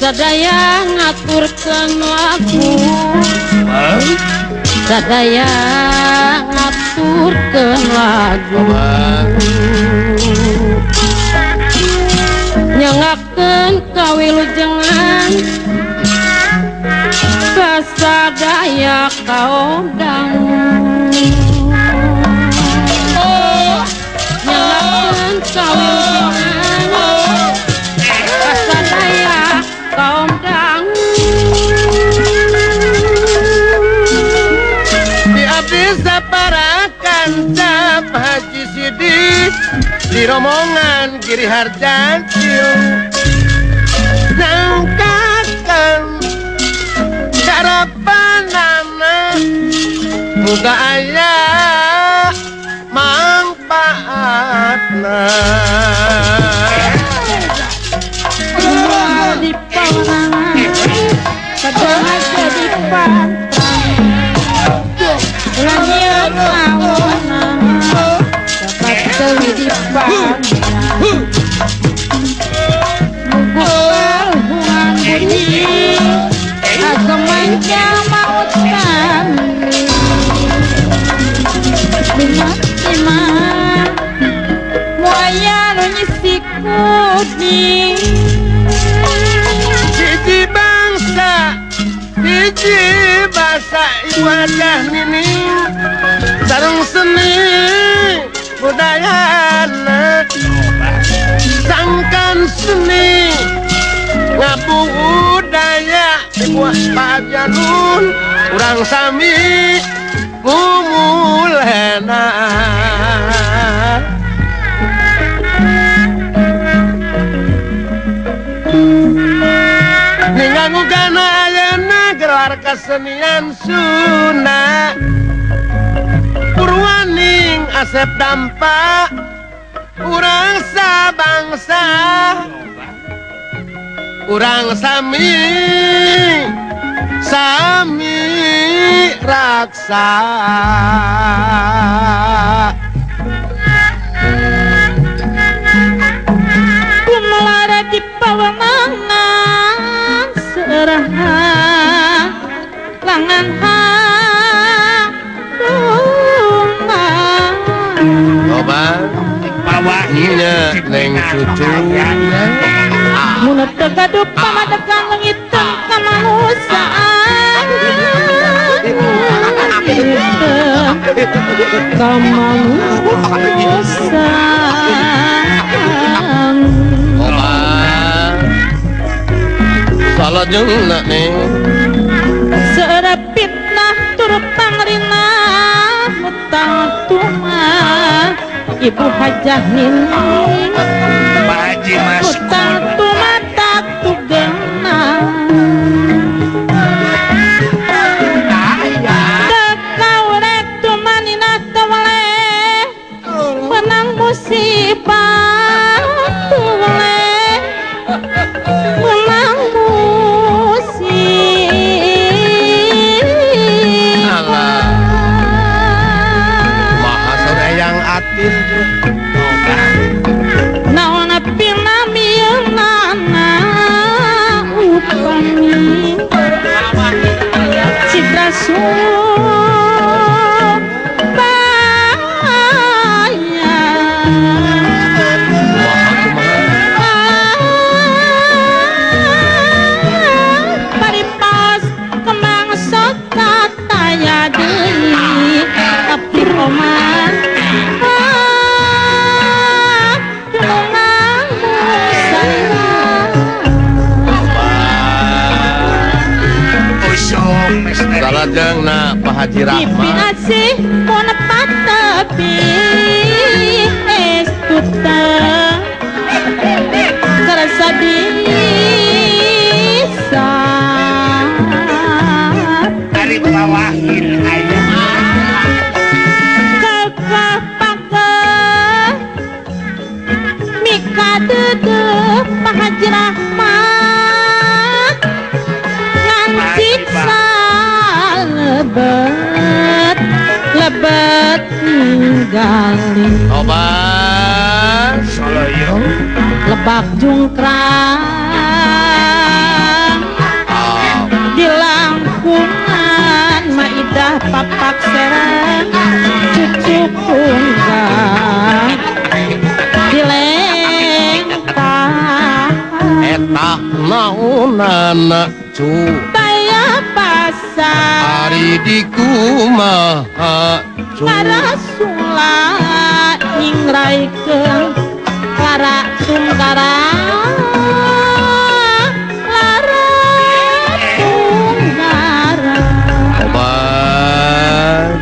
Sadaya ngaturkeun lagu, sadaya ngaturkeun lagu, nyangakeun kawilujengan kasadaya kaum dangu, nyangakeun kawilujengan kasadaya kaum dangu. Di abdi sapara kanca Haji Sidik di rombongan Giri Harjanciu nangkakeun karapanana muga aya mangpaatna. Di pawangan padahal jadi pantang lanyeun awonan dapat deui di pantang muguh budi ageman maut kami lumat iman muaya nu nyisik kuning. Hiji bangsa, hiji basa ibu hajah nining sareng seni budayana sangkan seni ngabudaya ibu pajanun urang sami ngumulena. Ninggangugana ayeuna gelar kesenian Sunda Purwaning Asep Dampak urang sabangsa urang sami sami raksa. Kumalara di pawangan serahan langan rumah. Loba nya neng cucu mun teu gaduh pamadegan leungiteun kamanusiaan kamanusiaan. Loba salajengna neng seura fitnah tur pangrina hutang tumah Ibu Hajah Nining Pak Haji Mas hutang tumah tak tugena tekaurek tumanina teweleh menang musibah tuweleh menang musibah. Alah maha sore yang atin. Haji Rahmat. Pipi asih mun patepi estu teu kersa bisa. Ari bawahin aya. Kakak pakeh mika deudeuh Pak Haji Rahmat ngan siksa lebet lebet ninggali. Obat Soloyo lebak jungkrang di langkungan maidah papak serang cucu punggang dilengkang eta naonana cu taya pasar ari di kumaha cu parasula ngingraikeun lara tungkara lara tunggara. Obat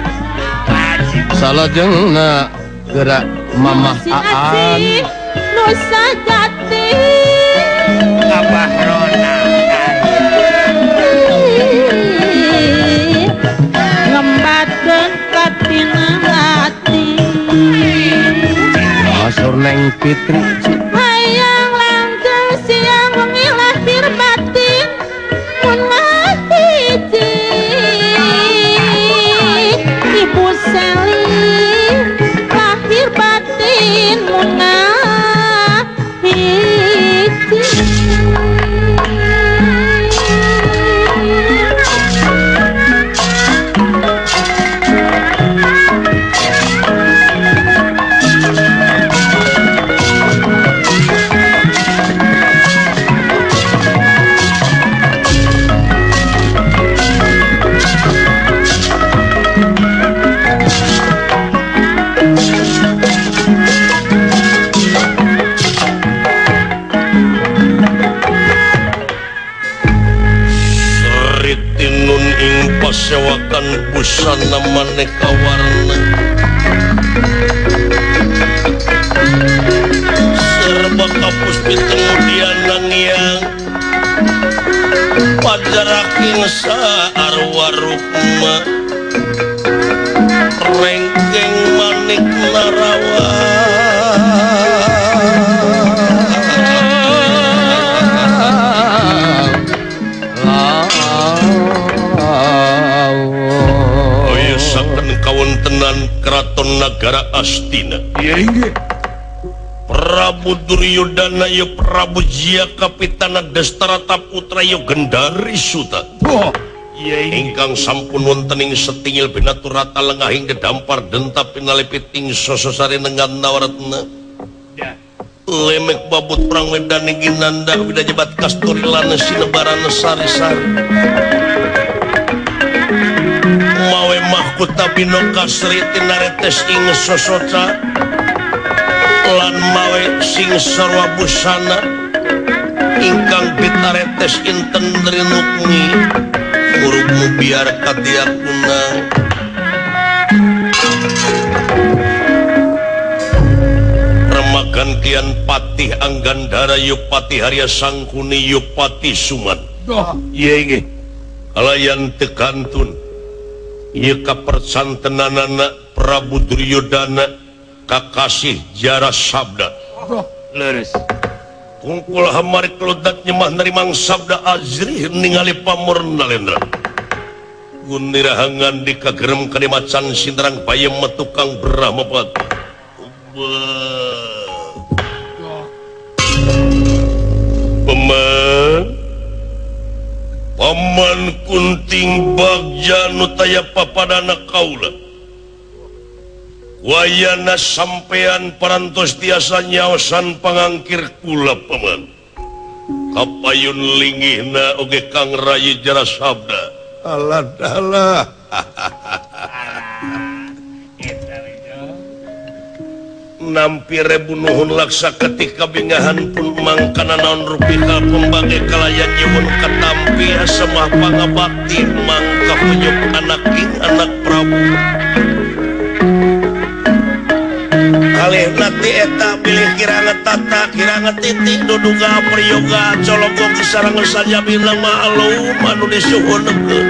salajengna gerak Mamah Aan nu sajati Abah Rona ngembatkeun katina ati Asur Neng Fitri hayang langgeng siang wengi lahir batin mun ngahiji Ibu Seli lahir batin mun ngahiji. Sewakan busana maneka warna serba kapus pitemu dianangiang pajaraking saarwa rukma rengkeng manik narawa. Kawontenan Keraton Nagara Astina Prabu Duryodana ya Prabu Jia Kapitana Destarata Putra ya Gendari Suta ingkang sampun wonten ing setingil binaturata lengahing dedampar dentap pinalepiting sososari nengan nawaratna lemek babut perang medan ginanda widajebat kasturi lan sinebaran sari-sari mawe mahkota bino kasri tinaretes ing sosoca lan mawe sing sarwa busana ingkang bitaretes inten rinukmi urupmu biar kadiakuna remagantian Patih Anggandara Yupati Harya Sangkuni Yupati Suman. Iya inggih kalayan tekantun ieu kapercantenanana Prabu Duryodana kakasih Jara Sabda. Leres. Kungkul hamari keludat nyemah nerimang sabda azrih ningali pamor nalendra. Gunirahangan di kagerem kanimacan sinterang bayem metukang Brahmapati. Peman Paman Kunting Bagja nu taya papadana kaula. Wayana sampean parantos tiasa nyaosan pangangkir kula paman. Kapayun linggihna oge Kang Rayi Jara Sabda. Alah dalah. Nampi rebu nuhun laksa ketika bingahan pun mangkana naon rupiah pembagi kalayan nyuwun katampi asemah pangabakti mangka penyuk anak ing anak Prabu. Kalih nati eta bilih kiranga tata kiranga titik duduga priyoga cologo kesarang saja bilang ma'alum anu disuhunkeun.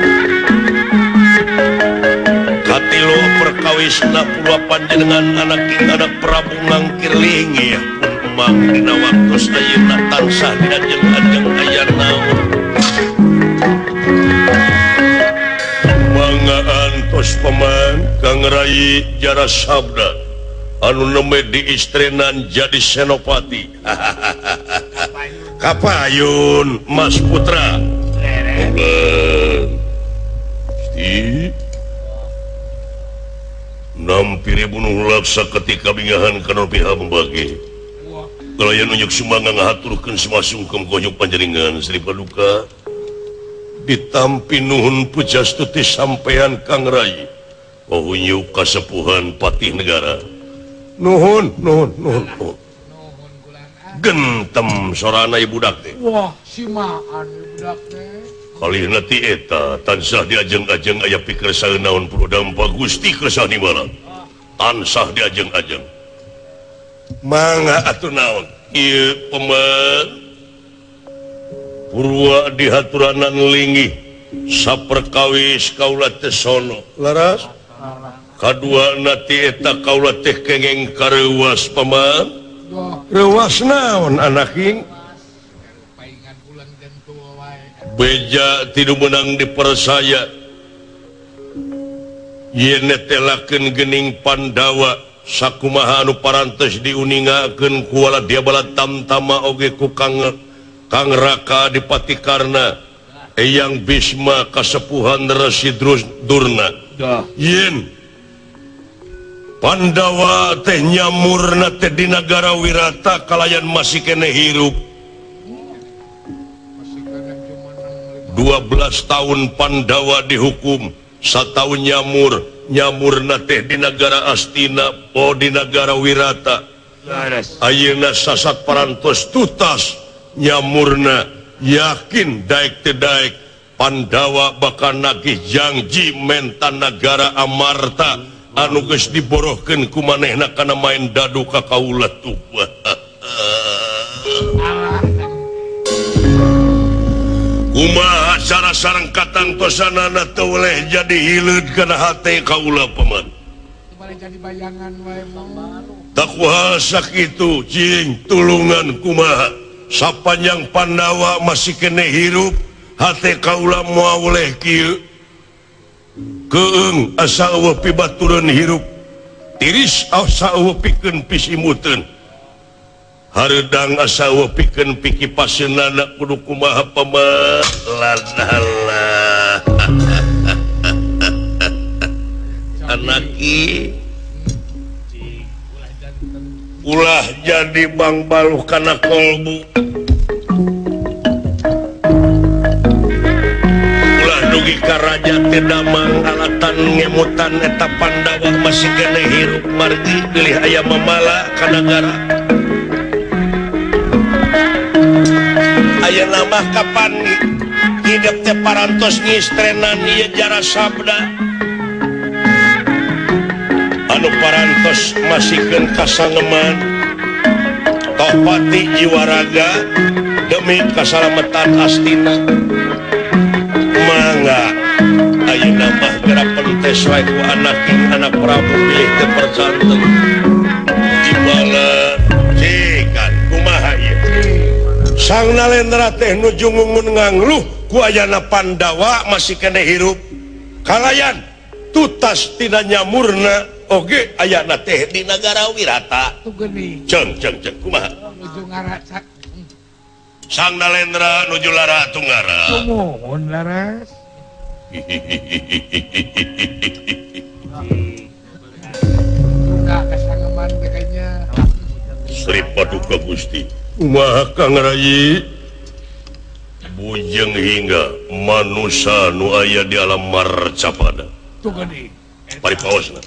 Katilu perkawisna purwa panjenengan anak ing anak Prabu ngangkir linggih pun emang dina waktos ayeuna tansah diajeng-ajeng aya naon. Mangga antos paman Kang Rai Jara Sabda anu nembe diistrenan jadi senopati. Kapayun Mas Putra. Gusti nampi ribu laksa ketika bingahan kana pihak membagi. Kalayan unjuk sumangga ngahaturkeun sumasungkem konyuk panjenengan Sri Paduka. Ditampi nuhun pujastuti sampean Kang Rai. Pahunyuk kasepuhan patih negara. Nuhun, nuhun, nuhun, nuhun. Gentem sorana ibu budak teh. Wah, simaan ibu budak teh. Kalihna ti eta tansah diajeng-ajeng aya pikir saeunaon purwadampa Gusti Kersa Nimala. Tansah diajeng-ajeng. Mangga atuh naon? Ieu pemen purwa dihaturanan linggih saperkawis kaula teh sono. Laras? Kadua nati eta kaula teh kengeng kareuwas paman. Reuwas naon anak ing? Beja tidu meunang dipersaya. Yen netelakeun geuning Pandawa sakumaha anu parantos diuningakeun ku Waladya Tamtama oge ku Kang Raka Dipati Karna Eyang Bisma kasepuhan Resi Durna. Yen Pandawa teh nyamurna teh di nagara Wirata kalayan masih kene hirup. 12 tahun Pandawa dihukum, satahun nyamur, nyamurna teh di nagara Astina, oh di nagara Wirata. Ayeuna sasat parantos tutas nyamurna, yakin daek teu daek Pandawa bakal nagih janji menta nagara Amarta anu geus diborohkeun ku manehna kana main dadu ka kaula tuh. Kumaha cara sareng katangtosanana teu weleh jadi hileud kana hate kaula paman. Jadi bayangan wae Takwa sakitu cing tulungan kumaha sapanjang Pandawa masih kene hirup hate kaula moal weleh kieu. Keung asa eueuh pibatureun hirup tiris asa eueuh pikeun pisimuteun hareudang asa eueuh pikeun pikipaseunana kudu kumaha paman ladalah. Anaki ulah jadi bang baluh kana kolbu ulah dugi ka raja teh damang alatan ngemutan eta Pandawa masih kene hirup margi bilih aya mamala ka nagara. Ayeuna mah kapan hidep teh parantos ngistrenan ieu Jara Sabda anu parantos masihkeun kasangeman tohpati jiwa raga demi kasalametan Astina. Mangga ayeuna mah geura pentes wae ku anak ing anak Prabu bilih teu percanten dibala cikan kumaha ieu Sang Nalendra teh nuju ngungun ngangluh ku ayana Pandawa masih kene hirup kalayan tutas tina nyamurna oge ayana teh di nagara Wirata. Ceng ceng ceng kumaha nuju ngaraca Sang Nalendra nuju lara tunggara. Sumuhun laras. Tungga kasangeman kayaknya. Sri Paduka Gusti kumaha Kang Rai bujeng hingga manusa nu aya di alam marcapada. Paripaosna.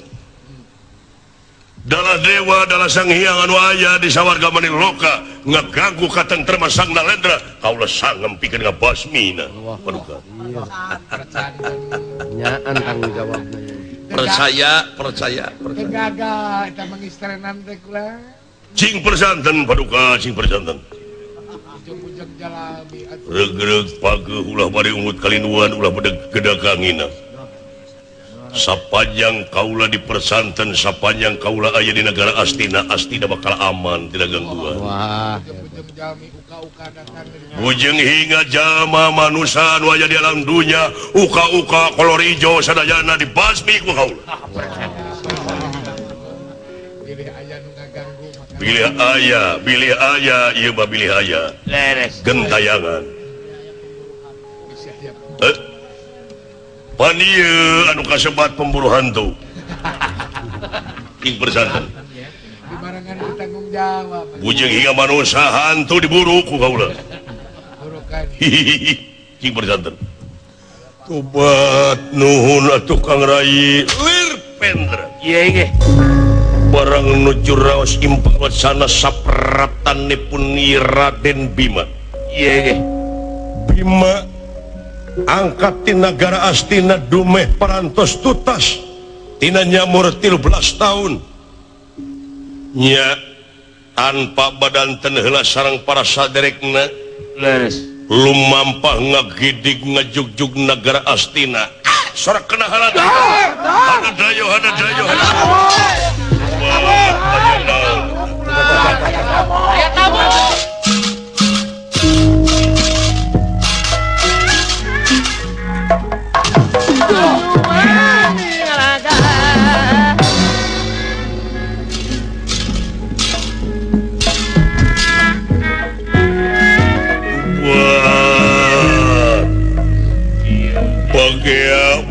Dalah dewa dalah sang hyang anu aya di sawarga maniloka ngaganggu katentreman Sang Nalendra kaula sangem pikeun ngabasmina. Paduka. Nyaan tanggung jawabna. Percaya, percaya, percaya. Gagal eta mangistrenan teh kula. Cing persanten paduka, cing persanten. Regreg pageuh ulah bari ungut kalinduan ulah bedeg gedagangina. Sapanjang kaula di persanten, sapanjang kaula aya di negara Astina, Astina bakal aman tidak gangguan. Wah. Bujeng hingga jama manusia anu aya di alam dunya, uka-uka kolor ijo sadayana dibasmi ku kaula. Bilih aya, bilih aya, ieu mah bilih aya. Gentayangan. Pan ieu anu kasebat pemburu hantu. Ing persanten. Bujeng hingga manusia hantu diburu ku kaula. Hihihi, cing persanten. Tobat nuhun atuh Kang Rai lir pendra. Ieu ge. Barang nuju raos impang sana sapratanipun Raden Bima. Ieu ge. Bima angkat tina negara Astina dumeh parantos tutas tina nyamur 13 tahun nya tanpa badan ten heula sareng para saderekna leres lumampah ngagidig ngajugjug negara Astina sorak kena halat hana dayo hana dayo hana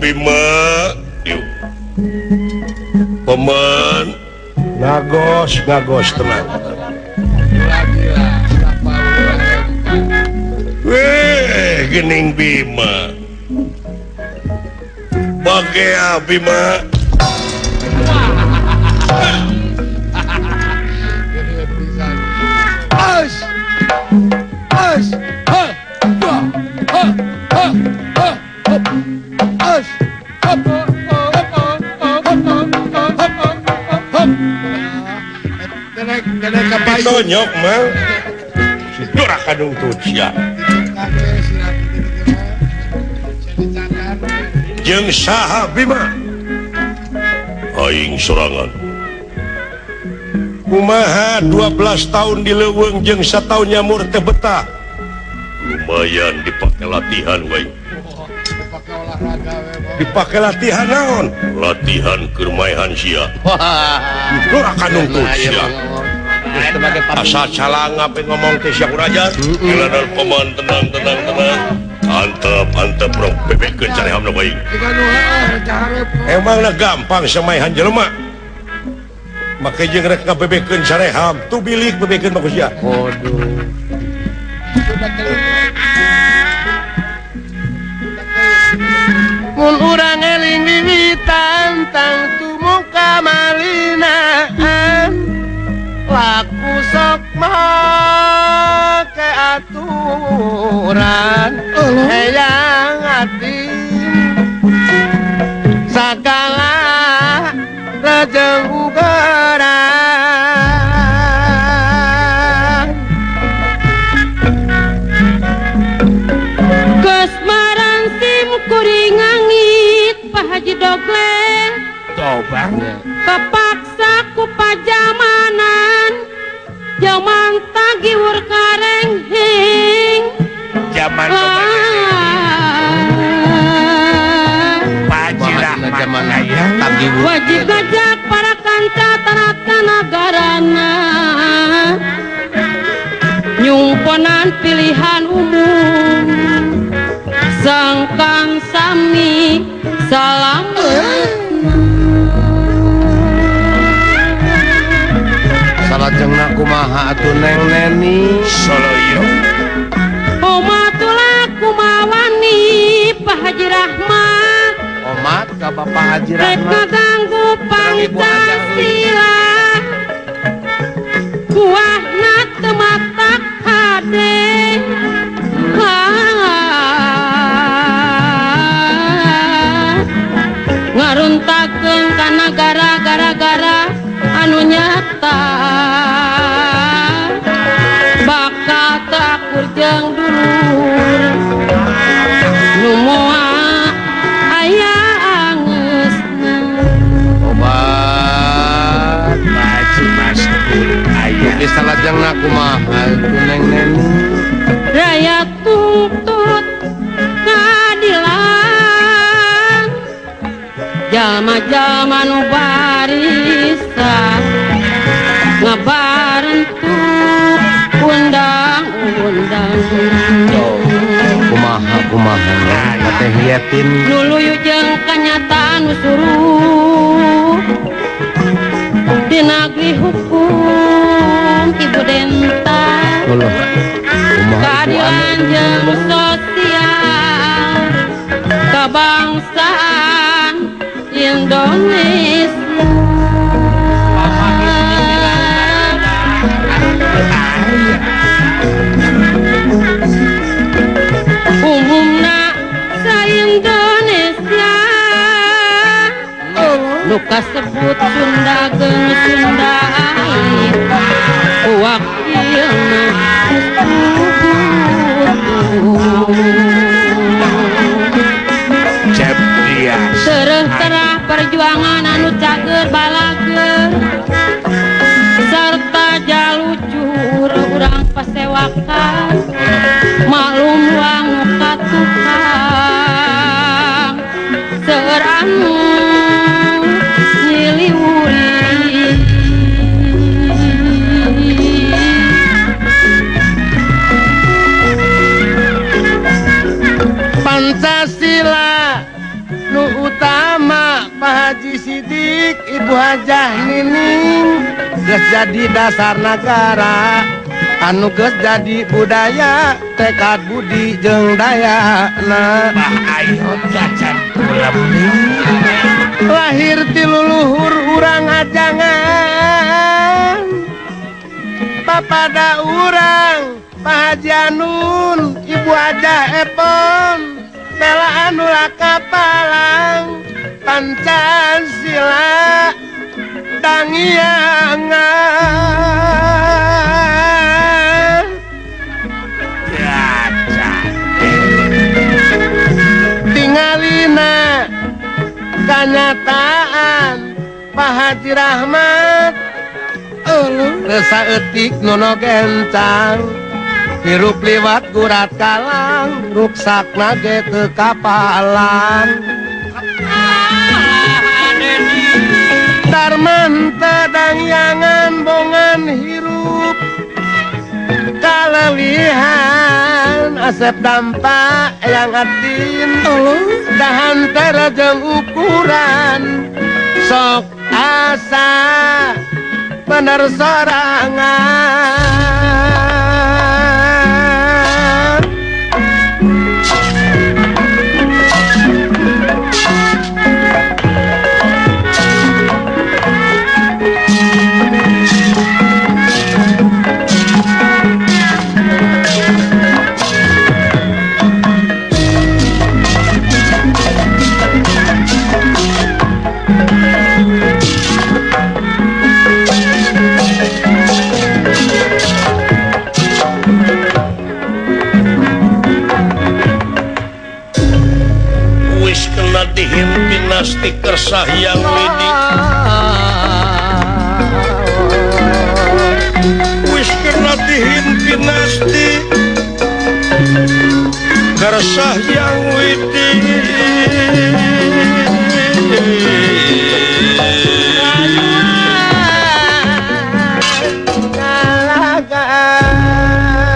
Bima Paman ngagos ngagos tenang. Weh gening Bima Bagea Bima. As as ha ha ha ha ha as hop hop hop hop hop. Ditonyok mah si Dora kadung tuh sia. Jeung saha Bima? Aing sorangan. Kumaha 12 tahun di leuweung jeung sataun nyamur teh betah. Lumayan dipake latihan we. Dipake latihan naon? Latihan keur maehan sia. Dora kadung tuh sia. Asa calanga pe ngomong teh sia kuraja. Geladar paman tenang tenang tenang. Antep antep bro bebekeun carehamna bae. Emangna gampang samaehan jelema. Make jeung rek ngabebekeun careham, tuh bilik bebekeun mah ku sia. Waduh. Mun urang eling wiwitan tang tumuka malinaan laku sok make aturan hayang ati sagala rejeng ugeran Kasmaran sim kuring angit Pak Haji Dogleng Toba kepaksa ku pajamanan jaman tagiwur karenghing jaman Pak Haji Rahmat wajib ngajak para kanca tarata nagarana nyumponan pilihan umum sangkang sami salam. Salajengna kumaha atuh Neng Neni Soloyo Omat ulah kumawani Pak Haji Rahmat Omat ka Bapak Haji Rek Rahmat ngaganggu Pancasila. Salajengna kumaha itu Neng Neni? Rakyat tuntut keadilan, jalma-jalma nu barisa ngabarentuk undang-undang. Kumaha kumaha teh Yetin nuluyu jeung kanyataan nu suruh dinagri hukum Ibu Denta, keadilan jeung sosial kebangsaan Indonesia. Umumna sa-Indonesia nu kasebut Sunda geung Sunda alit, wakilna geus tereh-terah perjuangan anu cager balager serta jalucur urang pasewakan maklum wang nu ka tukang seueur anu nyiliwuri. Pancasila nu utama Pak Haji Sidik, Ibu Hajah Nining, geus jadi dasar nagara anu geus jadi budaya tekad budi jeung dayana. Lahir ti luluhur urang ajangan, papada urang Pak Haji Anun, Ibu Hajah Epon, bela anu lakapalang Pancasila dangiangan. Tingalina kanyataan Pak Haji Rahmat saeutik nu gencang, hirup liwat gurat kalang, ruksakna ge teu kapalang. Darman teu dangyangan bongan hirup kalewihan, asep dampak yang atin dahan teh jeung ukuran sok asa bener sorangan. Dihimpinasti kersah yang widi, wis kena dihimpinasti kersah yang widi.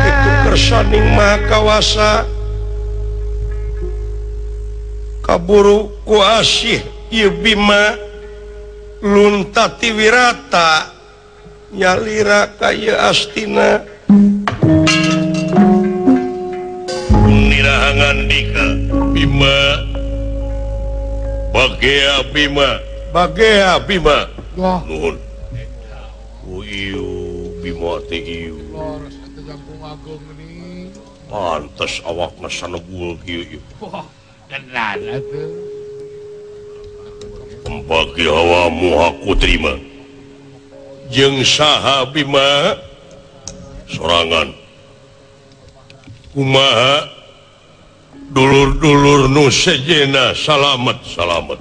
Itu kersaning maha kawasa kaburu ku asih ieu Bima luntati wirata nyalira ka ieu astina. Nirahangan dika Bima bagea Bima bagea Bima. Nuhun. Oh ieu Bima teh ieu. Pantes awakna sanebul kieu ieu. Pembagi hawamu aku terima. Jeung saha Bima sorangan. Kumaha dulur-dulur nu sejena salamet salamet.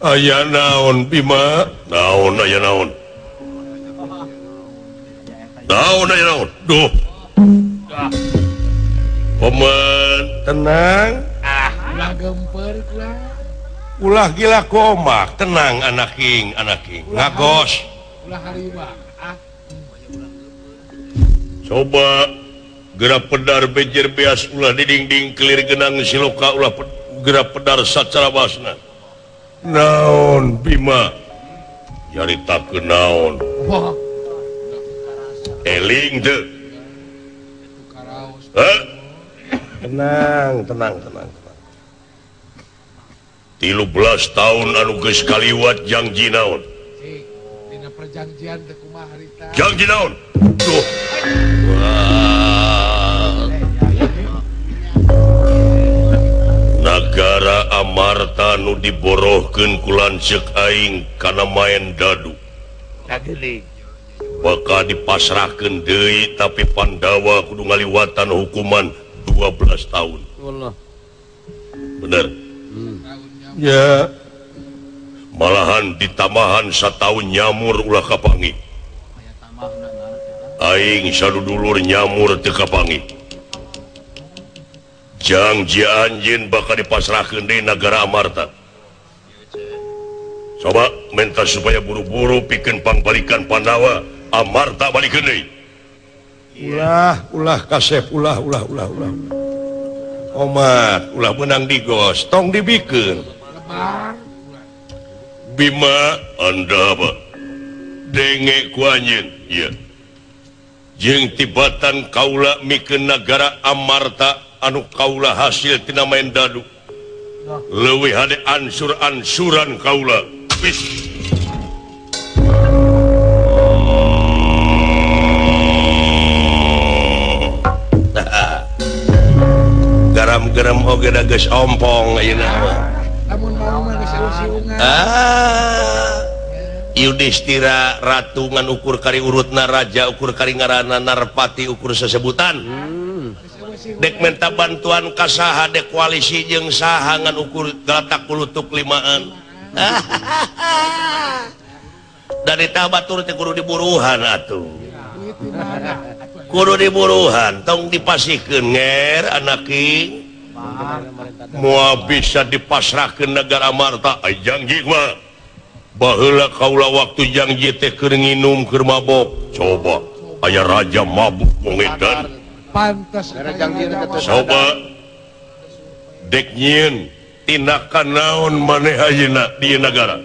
Aya naon Bima? Naon aya naon? Naon aya naon? Duh. Paman tenang. Ah, ulah gemper ulah. Ulah gila komak, tenang anaking, anaking. Ngagos. Ulah hariwa. Ah. Coba gerak pedar bejer beas ulah didingding kelir genang siloka ulah gerak pedar sacara basna. Naon Bima? Nyaritakeun naon? Wah. Eling teu. Hah? Tenang, tenang, tenang, tenang. 13 tahun anu geus kaliwat janji naon? Cik, dina perjanjian teh kumaha harita? Janji naon? Duh. Wah. Nagara Amarta nu diborohkeun ku lanceuk aing kana maen dadu. Bakal dipasrahkeun deui tapi Pandawa kudu ngaliwatan hukuman 12 tahun. Wallah. Bener. Ya. Malahan ditambahan satahun nyamur ulah kapangi. Aing sadudulur nyamur teu kapangi. Janji anjeun bakal dipasrahkeun deui nagara Amarta. Coba minta supaya buru-buru pikeun pangbalikan Pandawa Amarta balikeun deui. Ulah, ulah kasep, ulah, ulah, ulah, ulah. Omat, ulah menang digos, tong dibikeun. Bima, anda apa? Denge ku anjeun, ieu. Jeung tibatan kaula mikeun nagara Amarta anu kaula hasil tina main dadu. Leuwih hade ansur-ansuran kaula. Wis. Garam-garam oge da geus ompong ayeuna mah. Lamun mau mah geus siungan. Ah. Yudhistira ratu ngan ukur kari urutna raja ukur kari ngaranna narpati ukur sesebutan. Dek minta bantuan ka saha dek koalisi jeung saha ngan ukur galatak kulutuk limaan. Dari tah batur teh kudu diburuhan atuh. Kudu diburuhan tong dipasihkeun nger anaking. Moal bisa dipasrahkeun nagara Amarta. Ai janji mah. Baheula kaula waktu janji teh keur nginum keur mabok. Coba aya raja mabuk wong edan. Pantes coba dek nyieun tindakan naon maneh ayeuna di nagara.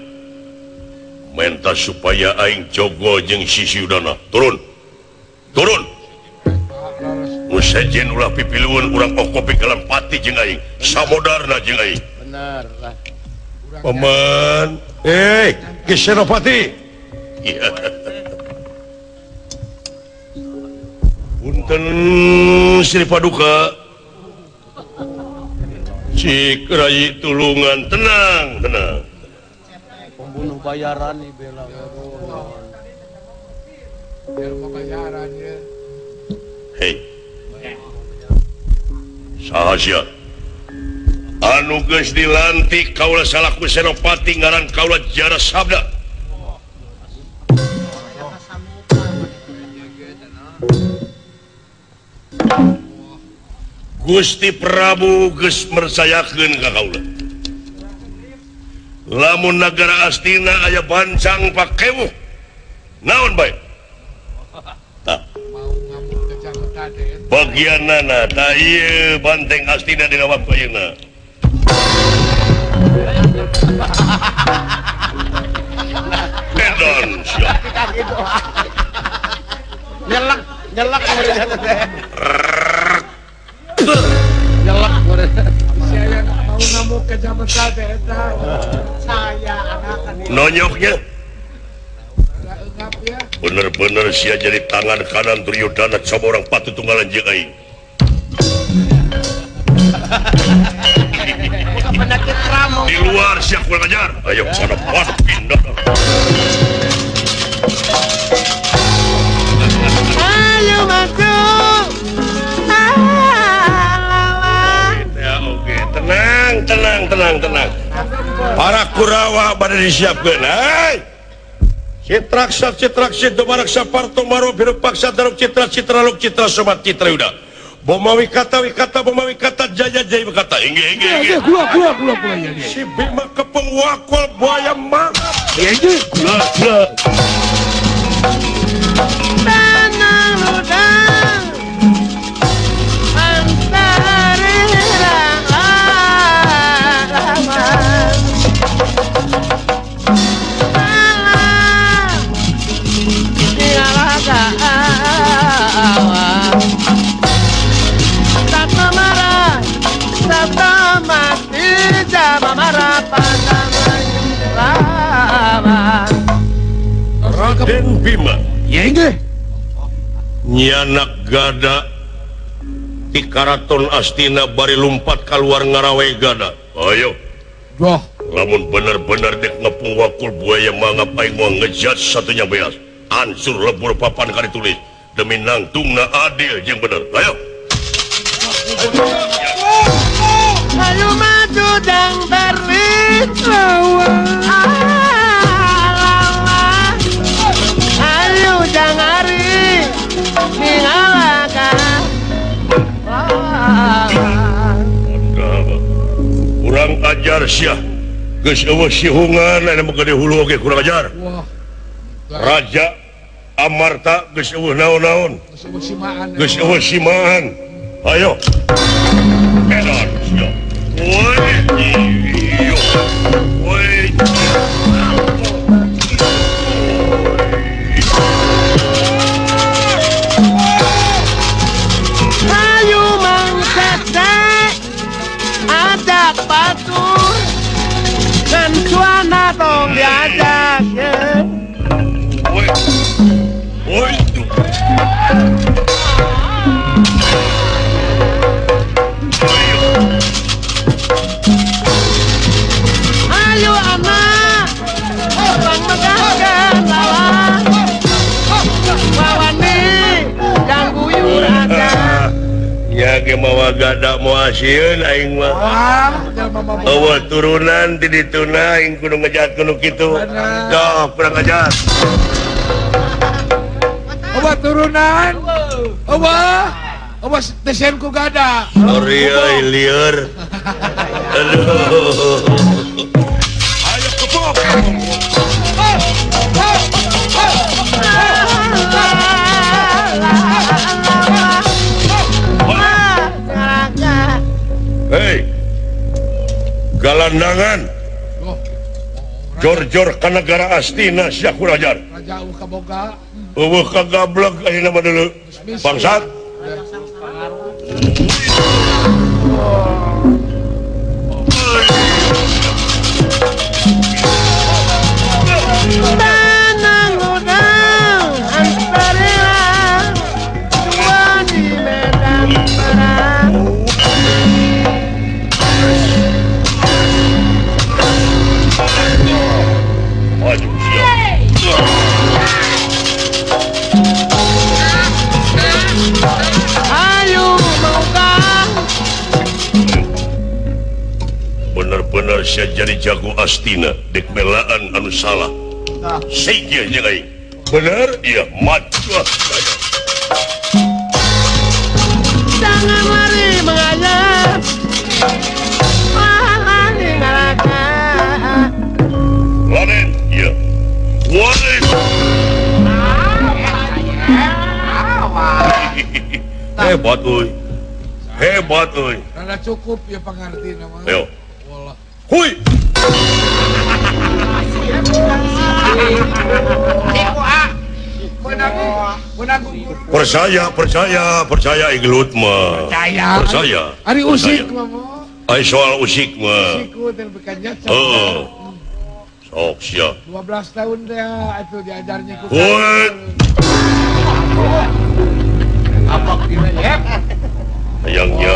Menta supaya aing jogo jeung si Yudana. Turun. Turun. Nu sejen ulah pipilueun urang okopi kalam pati jeung aing. Samodarna jeung aing. Bener lah. Paman, Ki Senopati. Iya. Punten Sri Paduka. Cik rai tulungan, tenang, tenang. Pembunuh bayaran nih bela. Bayaran ya. Hei. Saha sia? Anu geus dilantik kaula salaku Senopati ngaran kaula Jara Sabda. Gusti Prabu geus mersayakeun ka kaula. Lamun nagara Astina aya bancang pakewuh. Naon bae? Tah. Bagianana tah ieu banteng Astina dina waktu ayeuna. Edan sia. Nyelak, nyelak nyelak saya mau ngamuk ke Jakarta eta. Saya anakan nonyoknya. Bener-bener sia jadi tangan kanan Duryodhana coba orang patu tunggalan jeung aing. Di luar sia kurang ajar. Ayo sana pas pindah. Ayo masuk. Oke, tenang, tenang, tenang, tenang. Para Kurawa pada disiapkan. Hai. Citraksa Citraksa Domaraksa Parto Maro Birupaksa Daruk Citra Citra Luk Citra Somat Citra Yuda Boma Wikata Wikata Boma Wikata Jaya Jaya Wikata inggih inggih inggih kula kula kula kula ya si Bima kepeng wakul buaya mangap inggih kula kula tanang ludang antarirang alaman Raden Bima inggih nyanak gada di Karaton Astina bari lumpat keluar ngarawe gada. Ayo wah lamun bener-bener dek ngepung wakul buaya mangap aing moal ngejat satunya beas hancur lebur papan kali tulis demi nangtungna adil jeung bener. Ayo ayo maju dang berlin ayo jangan ari ningalakan kurang ajar sia geus eueuh sihungan anu gede hulu oge kurang ajar. Raja Amarta geus eueuh naon-naon geus eueuh simaan. Ayo edan sia woi iyo woi ayo Mang Sese ajak batur dan suana tong diajak ya. Woi woi ayo anak orang megahkan lawan wawani yang guyur aja ya ge mawa gada moal sieun aing mah. Eueuh turunan di dituna aing kudu ngejat kudu kitu. Doh kurang ajar. Eueuh turunan. Eueuh. Eueuh tesen ku gada. Sorry euy lieur. Aduh. Ayo kepok. Hei, galandangan, jor-jor ka negara Astina sia kurang ajar. Eueuh kagablek ayeuna mah deuleu. Bangsat. Tanang udang antarila dua di medan perang. Ayo maukah bener-bener saya jadi jago Astina dek melaan anu salah. Sejah jeung aing. Bener iya maju saya. Jangan lari mengayap. Lari ngalaka. Raden, iya. Woi. Hebat euy. Hebat euy. Rada cukup ya pangarti nama. Ayo. Hui. Percaya, percaya, percaya iglut mah. Percaya. Percaya. Ari usik mah. Ari soal usik mah. Heeh. Sok sia. 12 tahun teh atuh diajarnya ku. Apa ya? Hayangnya.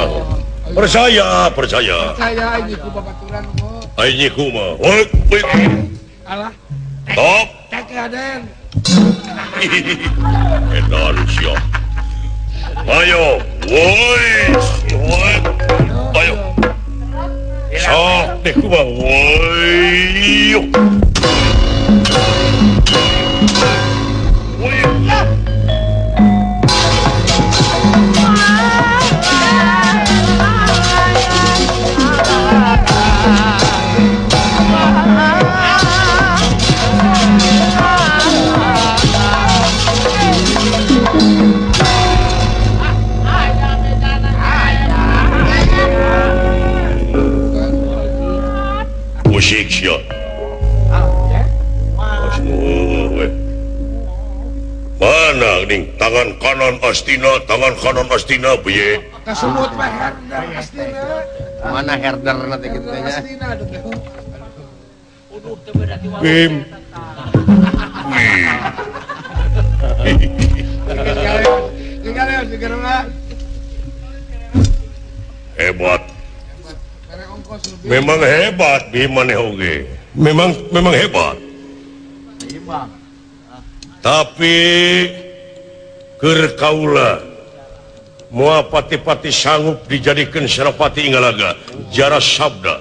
Percaya, percaya. Percaya ini ku babaturan mah. Aing ku mah. Woi. Alah. Top. Cek Raden. Edan sia. Ayo, woi, woi. Ayo. Sok deh kumaha. Woi. Mana ning tangan kanan Astina, tangan kanan Astina piye? Kasebut mah herder Astina. Mana herder nanti kitu teh nya. Bim. Hebat. Memang hebat Bima maneh oge. Memang hebat. Tapi keur kaula moal pati-pati sanggup dijadikeun Senopati Ingalaga jara sabda.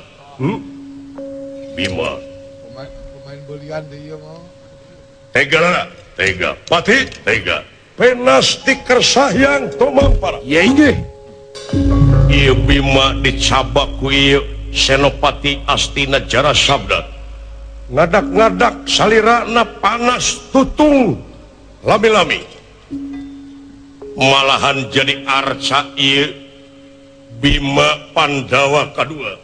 Bima. Pemain belian deui ieu mah. Tega tega pati tega. Penas dikersah yang tomampara. Ye inggih. Ieu Bima dicabak ku ieu Senopati Astina jara sabda. Ngadak-ngadak salirana panas tutung lami-lami malahan jadi arca ieu Bima Pandawa kadua.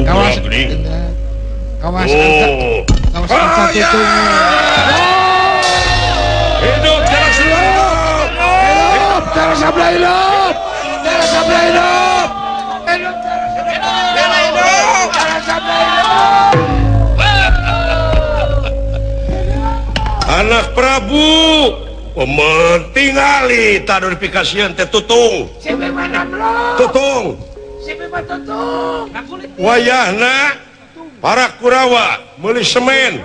Kawas kawas arca tutung. Hidup Jara Sabda. Hidup Jara Sabda hidup. Jara Sabda hidup. Hidup Jara Sabda hidup. Jara Sabda hidup. Anak Prabu pementingali tadurifikasian teh tutung. Tutung. Tutung. Wayahna para Kurawa meuli semen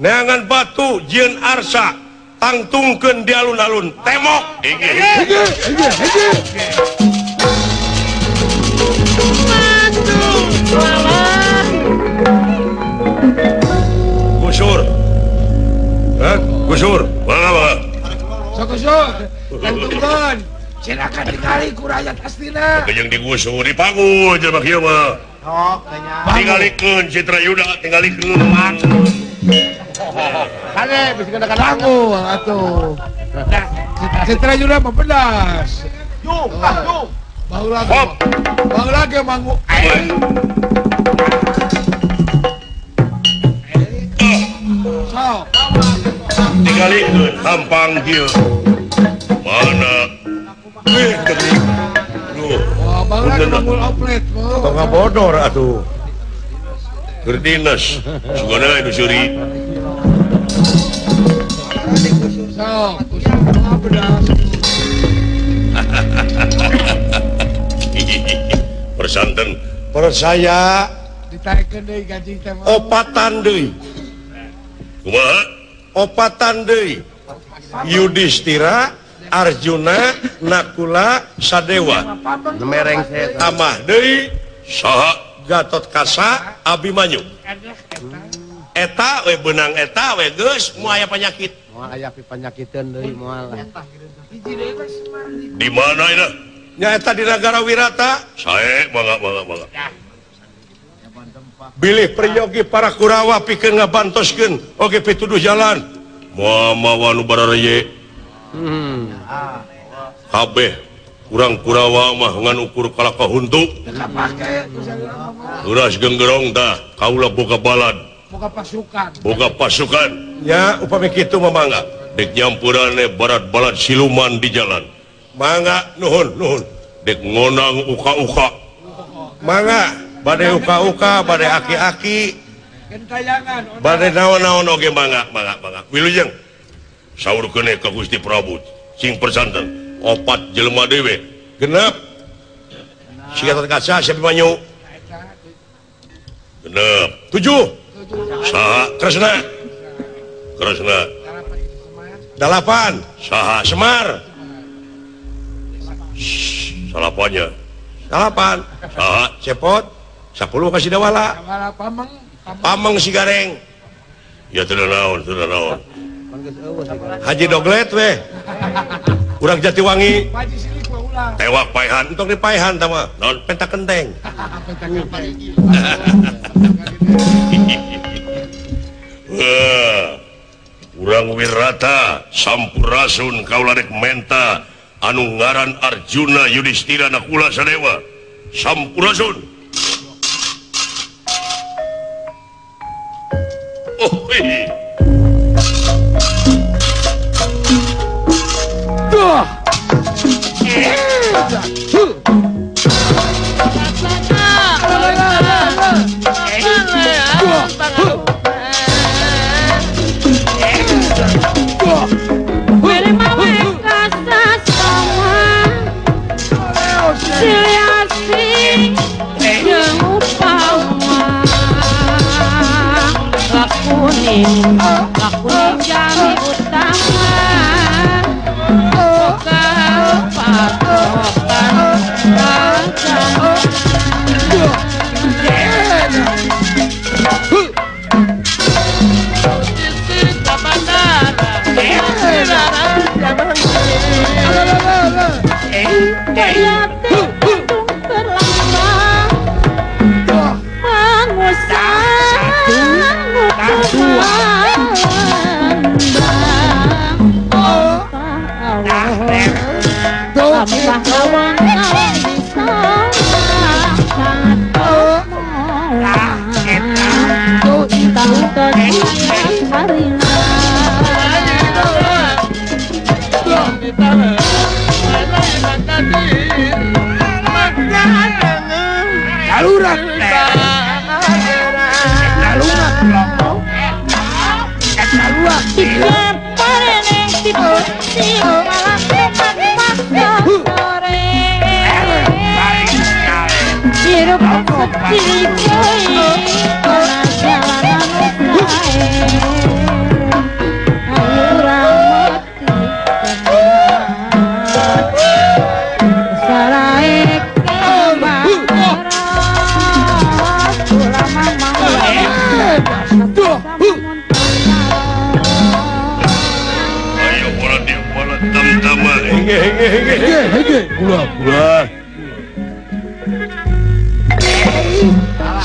neangan batu jieun arsa tangtungkeun di alun-alun temok. Gusur. Gusur. Mangga mangga. Sok gusur. Tangtungkeun. Silakan digali ku rakyat Astina. Jeung digusur dipanggul jelema kieu mah. Sok tanya. Tingalikeun Citra Yuda, tingalikeun. Kade bisi kana panggul atuh. Citra Yuda mah pedas. Yung, ah yung. Baheula baheula ge manggu. Sok. Tingalikeun hampang kieu. Mana? Wah, baheula manggul oplet. Tong ngabodor atuh. Keur dinas, sugana nu seuri. Sok, gusur mah pedas. Persanten percaya ditaekeun deui gaji teh mah. Opatan deui. Kumaha? Opatan deui. Yudhistira, Arjuna, Nakula, Sadewa. Mereng Tambah deui saha? Gatot Kaca, Abimanyu. Eta we beunang eta we geus moal aya penyakit. Moal aya panyakiteun deui moal. Di mana ina? Nya eta di Nagara Wirata. Sae mangga mangga mangga. Bilih priyogi para Kurawa pikeun ngabantoskeun oge pituduh jalan. Moal mawa nu barareye. Kabeh kurang Kurawa mah ngan ukur kalaka huntu. Uras genggerong tah kaula boga balad. Boga pasukan. Boga pasukan. Ya upami kitu mah mangga. Dek nyampurane barat-barat siluman di jalan. Mangga nuhun nuhun. Dek ngonang uka-uka. Mangga bade uka-uka bade aki-aki. Gentayangan. Bade naon-naon oge mangga mangga mangga. Wilujeng. Saur keun ka Gusti Prabu sing persanten opat jelema dewe genep si Gatot Kaca si Abimanyu genep 7 saha Kresna Kresna 8 saha Semar salapannya 8 saha Cepot 10 kasih Dawala Pameng si Gareng ya teu naon teu naon Haji Doglet weh. Urang Jatiwangi. Tewak paehan entong dipaehan tah mah. Naon penta kenteng. Urang Wirata sampurasun kaula rek menta anu ngaran Arjuna Yudhistira Nakula Sadewa. Sampurasun. Oh iya. Duh. Lakuning jami utama boga patokan agama.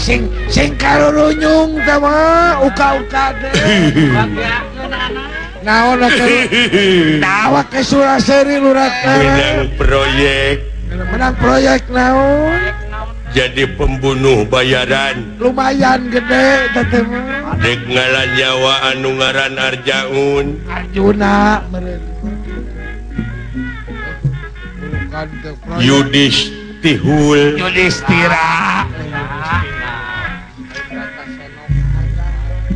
Sing sing karurunyung teh mah uka-uka teh. Naon tawa ke Suraseri lurah teh. Menang proyek. Menang proyek naon? Jadi pembunuh bayaran. Lumayan gede teh mah. Dek ngalan nyawa anu ngaran Arjaun. Arjuna meureun. Yudhistihul. Yudhistira.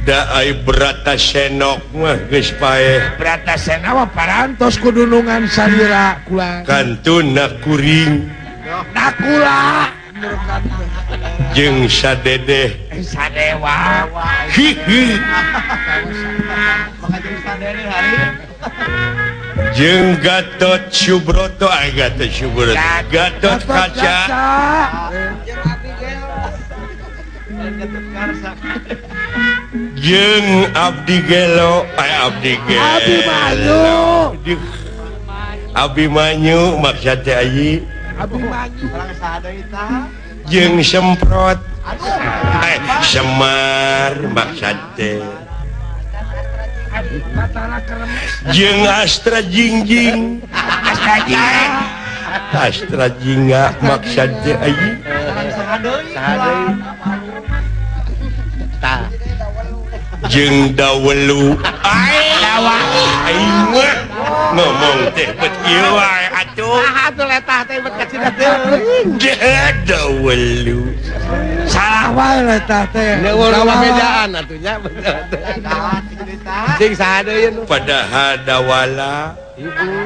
Da ai Bratasenok mah geus paeh. Bratasena mah parantos kudunungan salira kula. Kantun nakuring. Nakula. Jeung sadedeh. Sadewa. Hihi. Jeung Gatot Subroto, ai Gatot Subroto. Gatot Kaca. Jeung Abdi Gelo, ai Abdi Gelo. Abimanyu. Abimanyu maksud teh ayi. Abimanyu. Urang saha deui tah? Jeung Semprot. Semar maksud teh. Jeung Astra Jingjing. Astra Jingga. Astra Jingga maksud teh ayi. Tah. Jeung Dawelu. Ai aing mah ngomong teh bet ieu wae atuh. Saha atuh letah teh bet kacida teuing. Dawelu. Salah wae letah teh. Neueuh bejaan atuh nya bener teh. Cing saha deui nu? Padahal dawala. Heeh.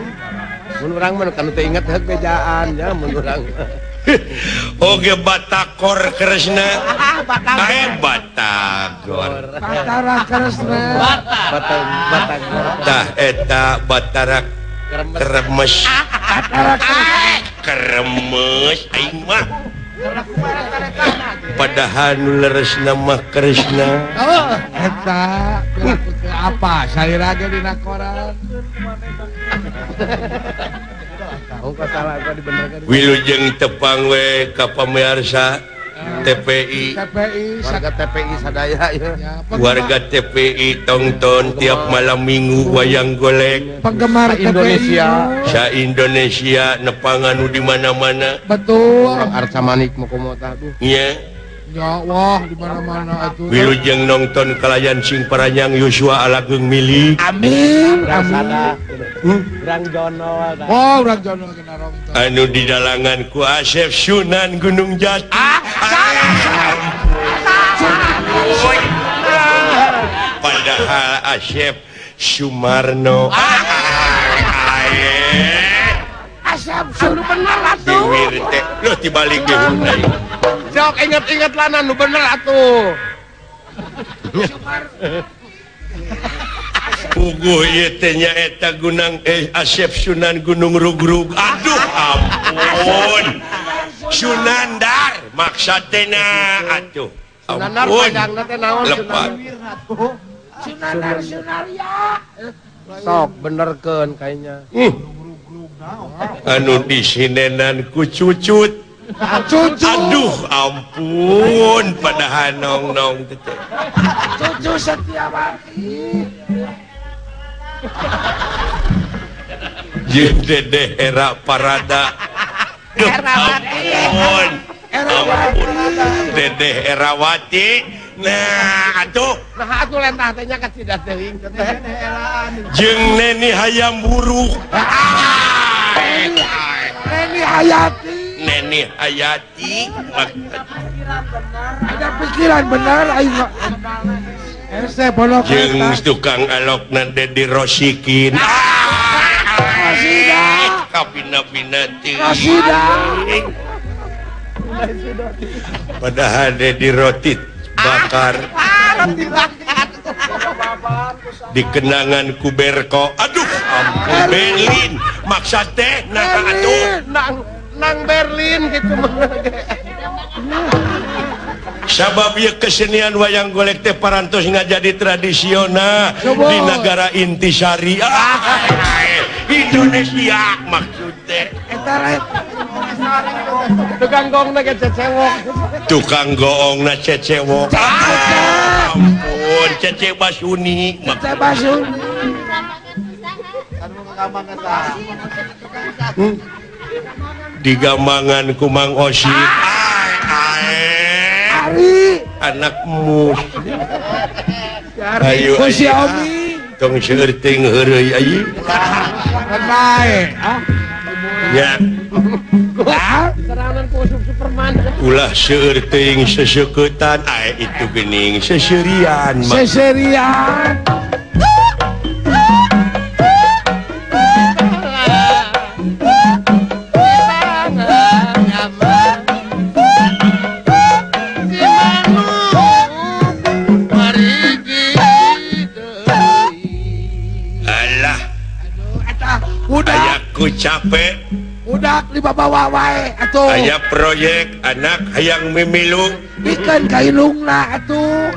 Mun urang mah nu teu inget heuk bejaan nya mun urang. Oge Batagor Kresna. Batagor. Batagor. Batara Kresna. Batagor. Tah eta Batara Kremes. Batara Kremes aing mah. Padahal nu leresna mah Kresna. Oh, eta apa salira ge dina koran. Wilujeng tepang we ka pamirsa TPI. Warga TPI sadaya ya. Warga TPI tonton tiap malam Minggu wayang golek. Penggemar Indonesia. Sa Indonesia nepangan nu di mana-mana. Betul. Arca manik mokomota tuh. Iya. Ya Allah di mana-mana atuh. Wilujeng nonton kalayan sing paranyang Yosua alageung milik. Amin. Amin. Urang Jono. Oh, urang Jono kena ronton. Anu di dalangan ku Asep Sunan Gunung Jati. Padahal Asep Sumarno. Asep Sunan bener atuh. Loh dibalik deui. Sok inget-inget lana nu bener atuh. Puguh ieu teh nyaeta Gunung Asep Sunan Gunung Rugrug. Aduh ampun. Sunandar maksudna atuh. Sunandar panjangna teh naon Lepat. Sunandar Sunarya. Sok benerkeun kayaknya. Anu disinenan ku cucut. Cucu. Aduh ampun padahal nong-nong teh. Cucu Setiawati. Jeung Dedeh Era Parada. Duh ampun. Ampun. Dedeh Erawati. Nah atuh. Nah atuh lentah teh nya kacida teuing teh. Jeung Neni Hayam Buruk. Neni Hayati. Neni Hayati. Ada pikiran benar aing. Jeung tukang alokna Dedi Rosikin. Rosida. Kabina-bina teuing. Rosida. Padahal Dedi roti bakar. Roti bakar. Dikenangan ku Berko. Aduh, ampun Berlin. Maksa teh nah atuh. Nang Berlin gitu. Sabab ieu kesenian wayang golek teh parantos ngajadi tradisional di negara intisari. Indonesia maksud teh. Tukang goongna ge cecewok. Tukang goongna cecewok. Ampun, Cece Basuni. Cece Basuni. Digamangan ku Mang Osi. Ari anakmu. Ayo Xiaomi. Tong seueur teuing heureuy ayeuna. Bae. Ya. Serangan ku Superman. Ulah seueur teuing seseuketan ae itu geuning seserian. Seserian. Ayaku capek udah dibawa wae atuh. Aya proyek anak hayang mimilu bikeun ka indungna atuh.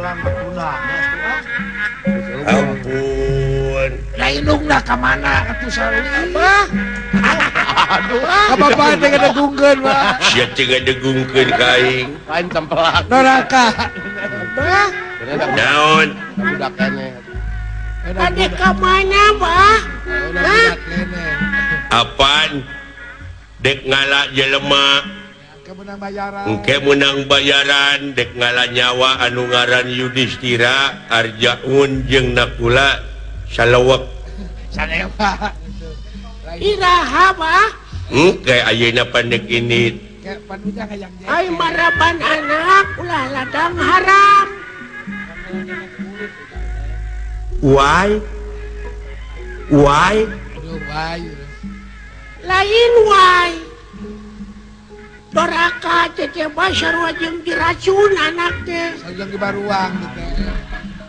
Ampun. Ka indungna ka mana atuh sarua mah. Aduh. Ka bapak teh ngadegungkeun mah. Sia teh ngadegungkeun ka aing. Lain tempelak. Doraka. Naon? Budak keneh. Ade ka mana, Bah? Apaan? Dek ngala jelema. Engke menang bayaran dek ngala nyawa anu ngaran Yudhistira Arjaun jeung Nakula salewek. Salewa. Iraha, Bah? Engke ayeuna pandek ini. Ai maraban anak ulah ladang haram. Why? Why? Lain why. Doraka Cece Basar jeung diracun anak teh. Sajang di baruang gitu.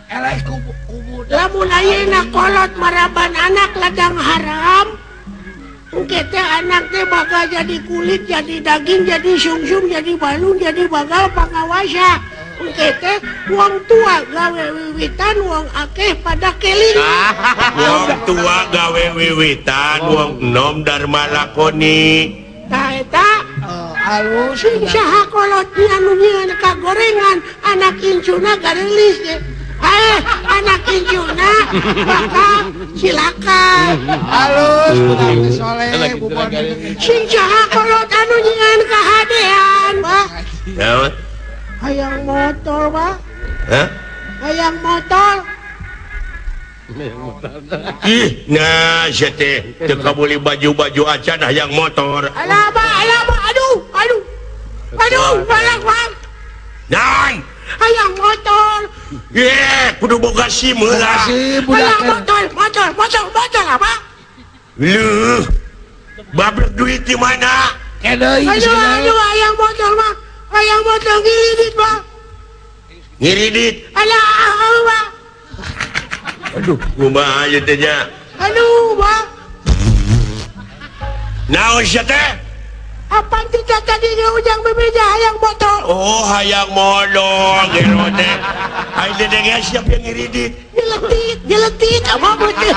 Eleh kubu. Lamun ayeuna kolot maraban anak ladang haram, engke teh anak teh bakal jadi kulit, jadi daging, jadi sumsum, jadi balung, jadi bagal pangawasa. Engke teh wong tua gawe wiwitan wong akeh pada keling. Wong tua gawe wiwitan wong enom dharma lakoni. Tah eta alus sing saha kolot anu nyieun kagorengan anak incuna garelis ge. Anak incuna bakal cilaka. Alus budak soleh bubon. Sing saha kolot anu nyieun kahadean, Pak. Naon? Hayang motor, Pak. Hah? Hayang motor. Ih, nah sia teh teu kabuli baju-baju acan hayang motor. Alah, Pak, alah, Pak. Aduh, aduh. Aduh, balak, Pak. Naon? Hayang motor. Ye, kudu boga SIM heula. Hayang motor, motor, motor, motor apa? Leuh. Babrek duit di mana? Aduh, aduh, hayang motor, Pak. Hayang motor ngiridit, Pak. Ngiridit. Alah, Pak. Aduh, kumaha ieu teh nya? Aduh, Pak. Naon sia teh? Apaan tidak tadi ujang bebeja hayang motor? Oh, hayang motor gero teh. Aing teh geus siap yang ngiridit. Nyeletit, nyeletit apa betul?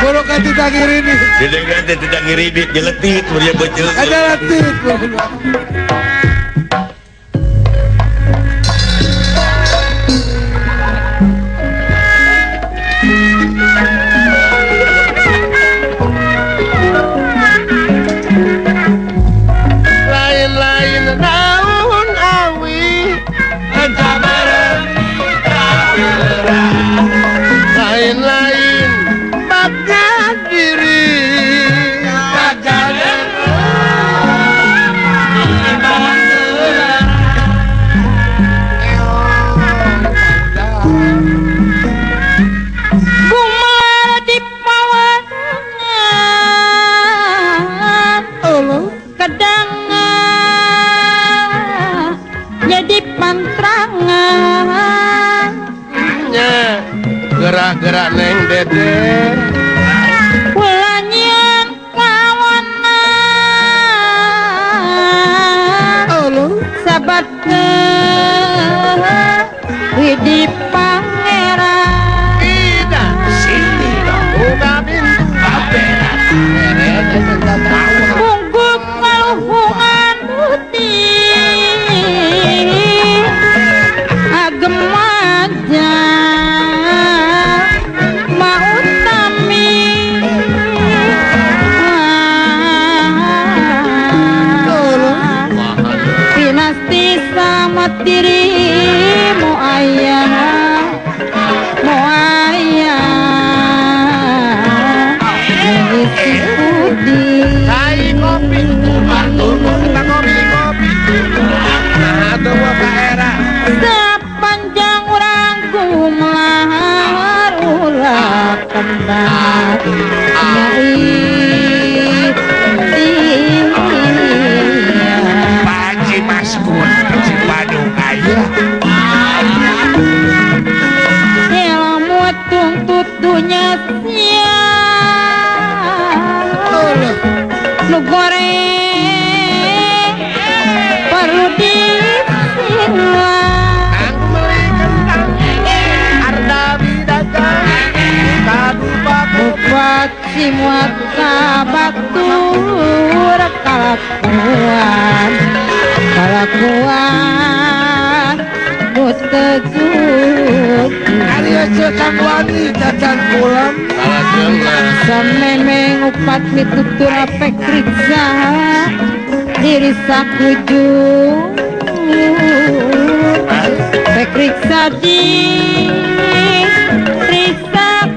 Boro kan tidak ngiridit. Dedengan teh tidak ngiridit, nyeletit mun beuteung. Nyeletit. Lain-lain daun awi lain-lain bakat diri Gumar di pawangan kedangan jadi pantrangan nya gerak-gerak neng dede ulanyan kawanan sabat ke widi pangeran tidak sini punggung kaluhungan putih agem aja mau tami pinasti sama dirimu ayah mu ayah isi budi cai kopi kopi kopi nah tuh era sepanjang orang gumelar ulah kembang Paji Maskur Cipadung ayah ilmu tuntut dunya sia nu goreng perlu disilah kang beli kentang arda bidagang bupati muat kabatur kalakuan kalakuan mutegut Arya cekang wani cacan pulang samemeng upat mitutur apek riksa diri sakujur pek riksa di riksa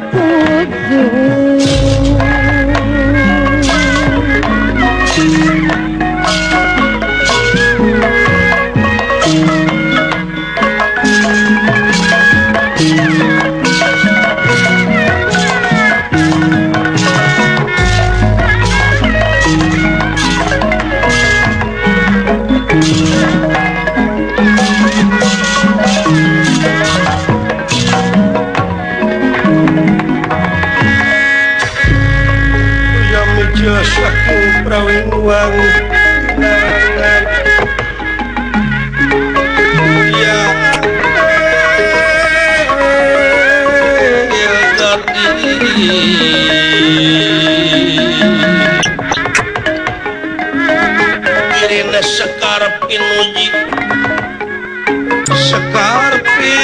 Sekar Pinuji Sekar Pinuji.